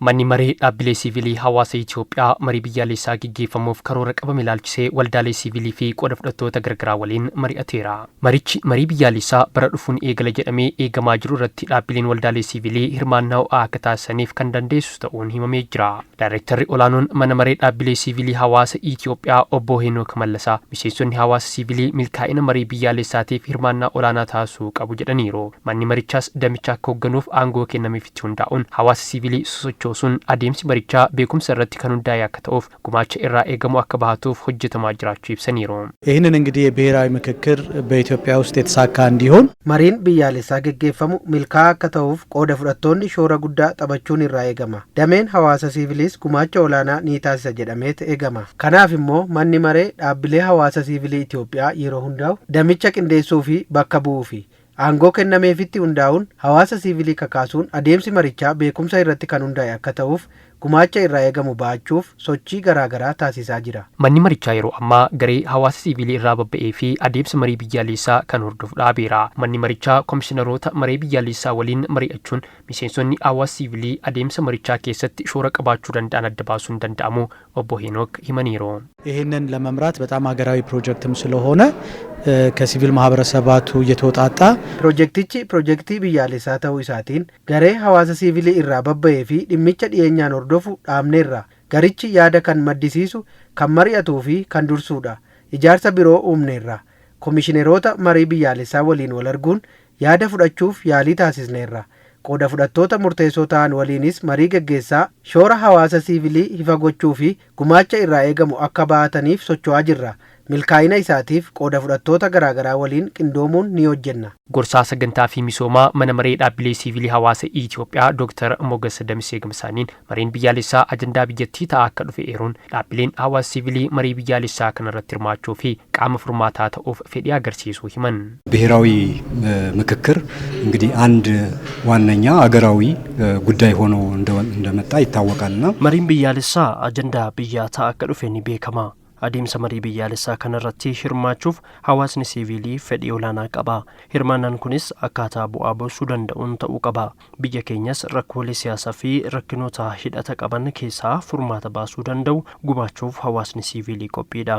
Manni maree dhaabbilee siivilii hawaasa Itoophiyaa marii biyyaalessaa gaggeeffamuuf karoora qabame ilaalchisee waldaalee siivilii fi qooda fudhattoota garagaraa waliin mari'ateera. Marichi marii biyyaalessaa bara dhufuun eegala jedhamee eegamaa jiru irratti dhaabbileen waldaalee siivilii hirmaannaa ho'aa akka taasisaniif kan dandeessisu ta'uun himamee jira. Daayirektarri olaanoon mana maree dhaabbilee siivilii hawaasa Itoophiyaa obbo Heenook Mallasaa miseensonni hawaasa siivilii milkaa'ina marii biyyaalessaatiif hirmaannaa olaanaa taasisuu qabu jedhaniiru. Manni marichaas damicha akka hoogganuuf aangoo kennameefitti hundaa'uun hawaasa siivilii sosochoosuun adeemsi marichaa beekumsa irratti kan hundaa'e akka ta'uuf gumaacha irraa eegamu akka bahatuuf hojjetamaa jiraachuu ibsaniiru. ይህንን እንግዲህ የብሔራዊ ምክክር በኢትዮጵያ ውስጥ የተሳካ እንዲሆን Mariin biyyaalessaa geggeeffamu milkaa'aa akka ta'uuf qooda fudhattoonni shoora guddaa taphachuun irraa eegama. Dameen hawaasa siiviliis gumaacha olaanaa ni taasisa jedhameet eegama. Kanaaf immoo manni maree dhaabbilee hawaasa siivilii Itoophiyaa yeroo hundaa'u damicha qindeessuu fi bakka bu'uufi aangoo kennameefitti hundaa'uun hawaasa siivilii kakaasuun adeemsi marichaa beekumsa irratti kan hundaa'e akka ta'uuf gumaacha irraa eegamu ba'achuuf sochii garaagaraa taasisaa jira. Manni marichaa yeroo ammaa garee hawaasa siivilii irraa babba'ee fi adeemsa marii biyyaalessaa kan hordofu dhaabeera. Manni marichaa komishiinaroota maree biyyaalessaa waliin mari'achuun miseensonni hawaasa siivilii adeemsa marichaa keessatti shoora qabaachuu danda'an adda baasuun danda'amu obbo Heenook himaniiru. ይህንን ለመምራት በጣም ሀገራዊ ፕሮጀክትም ስለሆነ ከሲቪል ማህበረሰባቱ እየተወጣጣ Pirojektichi pirojektii biyyaalessaa ta'uu isaatiin garee hawaasa siivilii irraa babba'ee fi dhimmicha dhiyeenyaan hordofu dhaabneerra. Garichi yaada kan maddisiisu, kan mari'atuu fi kan dursuudha. Ijaarsa biroo uumneerra. Komishineroota marii biyyaalessaa waliin wal arguun yaada fudhachuuf yaalii taasisneerra. Qooda fudhattoota murteessoo ta'an waliinis marii geggeessaa shoora hawaasa siivilii ifa gochuu fi gumaacha irraa eegamu akka ba'ataniif socho'aa jirra. Milkaa'ina isaatiif qooda fudhattoota garaagaraa waliin qindoomuun ni hojjenna. Gorsaa sagantaa fi misoomaa mana maree dhaabbilee siivilii hawaasa Itoophiyaa Dooktar Mogas Damisee Gamsaaniin mariin biyyaalessaa ajandaa biyyattii ta'aa akka dhufe eeruun dhaabbileen hawaasa siivilii marii biyyaalessaa kanarratti hirmaachuu fi qaama furmaataa ta'uuf fedhii agarsiisuu himan. ብሔራዊ ምክክር እንግዲህ አንድ ዋነኛ አገራዊ ጉዳይ ሆኖ እንደመጣ ይታወቃልና Mariin biyyaalessaa ajandaa biyyaa ta'aa akka dhufe ni beekama. Adeemsa marii biyyaalessaa kanarratti hirmaachuuf hawaasni siivilii fedhii olaanaa qaba. Hirmaannaan kunis akkaataa bu'aa buusuu danda'uun ta'uu qaba. Biyya keenyas rakkoolee siyaasaa fi rakkinoota hidhata qaban keessaa furmaata baasuu danda'u gumaachuuf hawaasni siivilii qophiidha.